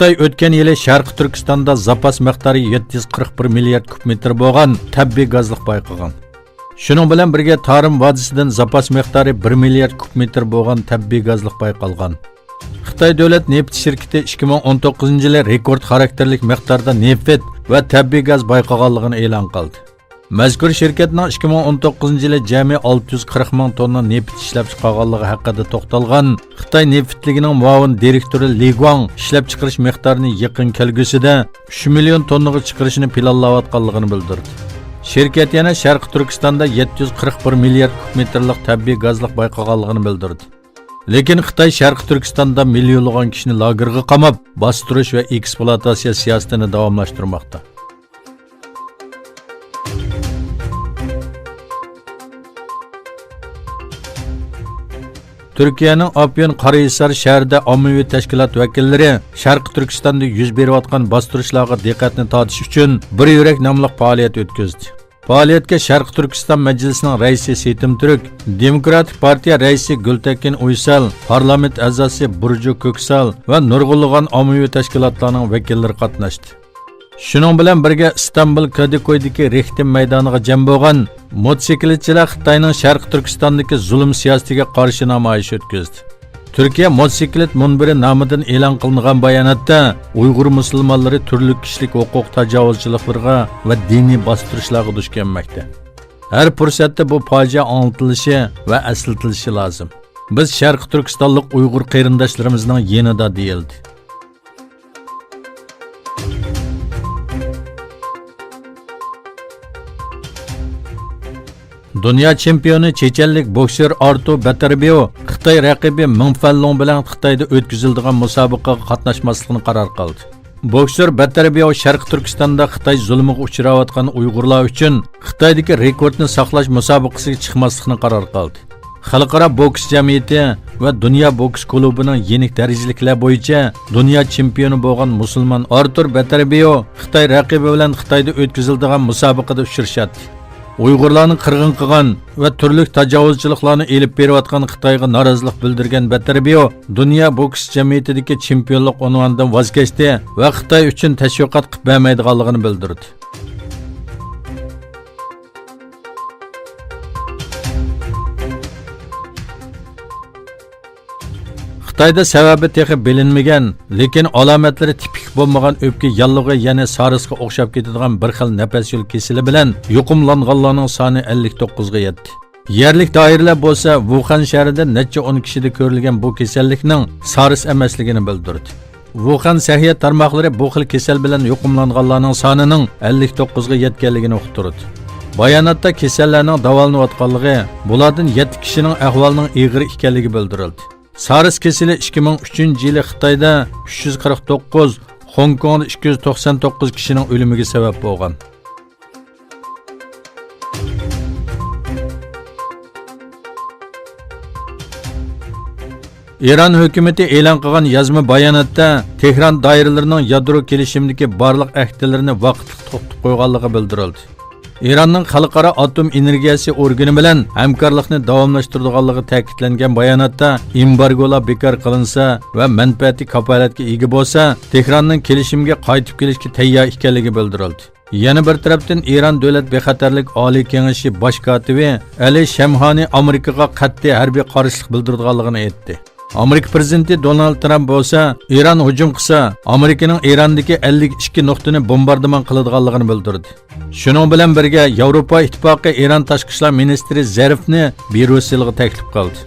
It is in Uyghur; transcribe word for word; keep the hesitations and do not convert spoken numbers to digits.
خىتاي ئۆتكەن يىلى شەرقىي تۈركىستاندا زاپاس مىقدارى يەتتە يۈز قىرىق بىر مىليارد كۇب مېتىر بولغان تەبىئىي گازلىق بايقىغان. شۇنىڭ بىلەن بىرگە، تارىم ۋادىسىدىن زاپاس مىقدارى بىر مىليارد كۇب مېتىر بولغان تەبىئىي گازلىق بايقالغان. خىتاي دۆلەت نېفىت شىركىتى ئىككى مىڭ ئون توققۇزىنچى يىلى رېكورت خاراكتېرلىك مىقداردا نېفىت ۋە تەبىئىي گاز بايقىغانلىقىنى ئېلان قىلدى. مەزكۇر شىركەتنىڭ ئىككى مىڭ ئون توققۇزىنچى يىلى جەمئىي ئالتە يۈز قىرىق مىڭ توننا نېفىت ئىشلەپ چىقارغانلىقى ھەققىدە توختالغان خىتاي نېفىتلىكىنىڭ مۇئاۋىن دىرېكتورى لى گۇاڭ ئىشلەپچىقىرىش مىقدارىنى يېقىن كەلگۈسىدە ئۈچ مىليون توننىغا چىقىرىشنى پىلانلاۋاتقانلىقىنى بىلدۈردى. شىركەت يەنە شەرقىي تۈركىستاندا يەتتە يۈز قىرىق بىر مىليارد كۇب مېتىرلىق تەبىئىي گازلىق بايقىغانلىقىنى بىلدۈردى. لېكىن خىتاي شەرقىي تۈركىستاندا مىليونلىغان كىشىنى لاگېرغا قاماپ، باستۇرۇش ۋە ئېكسپلۇئاتاتسىيە سىياسىتىنى داۋاملاشتۇرماقتا. تۈركىيەنىڭ ئاپيون قاراھىسار شەھىرىدە ئاممىۋى تەشكىلات ۋەكىللىرى شەرقىي تۈركىستاندا يۈز بېرىۋاتقان باستۇرۇشلارغا دىققەتنى تارتىش ئۈچۈن بىر يۈرەك ناملىق پائالىيەت ئۆتكۈزدى. پائالىيەتكە شەرقىي تۈركىستان مەجلىسىنىڭ رەئىسى سېتىم تۈرك، دېموكراتىك پارتىيە رەئىسى گۈلتەكىن ئۇيسال، پارلامېنت ئەزاسى بۇرجۇ كۆكسال ۋە نۇرغۇنلىغان ئاممىۋى تەشكىلاتلارنىڭ ۋەكىللىرى قاتناشتى. شۇنىڭ بىلەن بىرگە، ئىستانبۇل كادىكويدىكى رېختىم مەيدانىغا جەم بولغان موتوسىكلىتچىلار خىتاينىڭ شەرقىي تۈركىستاندىكى زۇلۇم سىياسىتىگە قارشى نامايىش ئۆتكۈزدى. تۈركىيە موتوسىكلىت مۇنبىرى نامىدىن ئېلان قىلىنغان باياناتتا، ئۇيغۇر مۇسۇلمانلىرى تۈرلۈك كىشىلىك ھوقۇق تاجاۋۇزچىلىقلىرىغا ۋە دىنىي باستۇرۇشلارغا دۇچ كەلمەكتە. ھەر پۇرسەتتە بۇ پاجىئە ئاڭلىتىلىشى ۋە ئەسلىتىلىشى لازىم. بىز شەرقىي تۈركىستانلىق ئۇيغۇر قېرىنداشلىرىمىزنىڭ يېنىدا، دېيىلدى. دۇنيا چېمپىيونى چېچەنلىك بوكسېر ئارتۇر بەتەربىيو خىتاي رەقىبى مېڭ فەنلۇڭ بىلەن خىتايدا ئۆتكۈزۈلىدىغان مۇسابىقىگە قاتناشماسلىقىنى قارار قىلدى. بوكسېر بەتەربىيو شەرقىي تۈركىستاندا خىتاي زۇلمىغا ئۇچراۋاتقان ئۇيغۇرلار ئۈچۈن خىتايدىكى رېكورتنى ساقلاش مۇسابىقىسىگە چىقماسلىقنى قارار قىلدى. خەلقئارا بوكس جەمئىيىتى ۋە دۇنيا بوكس كۇلۇبىنىڭ يېنىك دەرىجىلىكلەر بويىچە دۇنيا چېمپىيونى بولغان مۇسۇلمان ئارتۇر بەتەربىيو خىتاي رەقىبى بىلەن خىتايدا ئۆتكۈزۈلىدىغان مۇسابىقىدە ئۇچرىشاتتى. ئۇيغۇرلارنى قىرغىن قىلغان ۋە تۈرلۈك تاجاۋۇزچىلىقلارنى ئېلىپ بېرىۋاتقان خىتايغا نارازىلىق بىلدۈرگەن بەتەربىيو دۇنيا بوكس جەمئىيىتىدىكى چېمپىيونلۇق ئۇنۋانىدىن ۋاز كەچتى ۋە خىتاي ئۈچۈن تەشۋىقات قىلىپ بەرمەيدىغانلىقىنى بىلدۈردى. خىتايدا سەۋەبى تېخى بىلىنمىگەن، لېكىن ئالامەتلىرى تىپىك بولمىغان ئۆپكە ياللۇغى، يەنى سارسقا ئوخشاپ كېتىدىغان بىر خىل نەپەس يول كېسىلى بىلەن يۇقۇملانغانلارنىڭ سانى ئەللىك توققۇزغا يەتتى. يەرلىك دائىرىلەر بولسا ۋۇخەن شەھىرىدە نەچچە ئون كىشىدە كۆرۈلگەن بۇ كېسەللىكنىڭ سارس ئەمەسلىكىنى بىلدۈردى. ۋۇخەن سەھىيە تارماقلىرى بۇ خىل كېسەل بىلەن يۇقۇملانغانلارنىڭ سانىنىڭ ئەللىك توققۇزغا يەتكەنلىكىنى ئۇقتۇرىدۇ. باياناتتا كېسەللەرنىڭ داۋالىنىۋاتقانلىقى، بۇلاردىن يەتتە كىشىنىڭ ئەھۋالىنىڭ ئېغىر ئىكەنلىكى بىلدۈرۈلدى. سارس كېسىلى ئىككى مىڭ ئۈچىنچى يىلى خىتايدا ئۈچ يۈز قىرىق توققۇز، خوڭكوڭدا ئىككى يۈز توقسان توققۇز كىشىنىڭ ئۆلۈمىگە سەۋەب بولغان. ئىران ھۆكۈمىتى ئېلان قىلغان يازما باياناتتا تېھران دائىرىلىرىنىڭ يادرو كېلىشىمىدىكى بارلىق ئەھدىلىرىنى ۋاقىتلىق توختىتىپ قويغانلىقى بىلدۈرۈلدى. ئىراننىڭ خەلقئارا ئاتوم ئېنېرگىيەسى ئورگىنى بىلەن ھەمكارلىقنى داۋاملاشتۇرىدىغانلىقى تەكىتلەنگەن باياناتتا، ئېمبارگولار بىكار قىلىنسا ۋە مەنپەئەتلىك كاپالەتكە ئىگە بولسا، تېھراننىڭ كېلىشىمگە قايتىپ كېلىشكە تەييار ئىكەنلىكى بىلدۈرۈلدى. يەنە بىر تەرەپتىن، ئىران دۆلەت بىخەتەرلىك ئالىي كېڭىشى باش كاتىپى ئەلى شەمھانى ئامېرىكىغا قەتئىي ھەربىي قارشىلىق بىلدۈرىدىغانلىقىنى ئېيتتى. ئامېرىكا پىرېزىدېنتى دونالد ترامپ بولسا، ئىران ھۇجۇم قىلسا، ئامېرىكىنىڭ ئىراندىكى ئەللىك ئىككى نۇقتىنى بومباردىمان قىلىدىغانلىقىنى بىلدۈردى. شۇنىڭ بىلەن بىرگە، ياۋروپا ئىتتىپاقى ئىران تاشقى ئىشلار مىنىستىرى زەرىفنى بىرۇسسېلغا تەكلىپ قىلدى.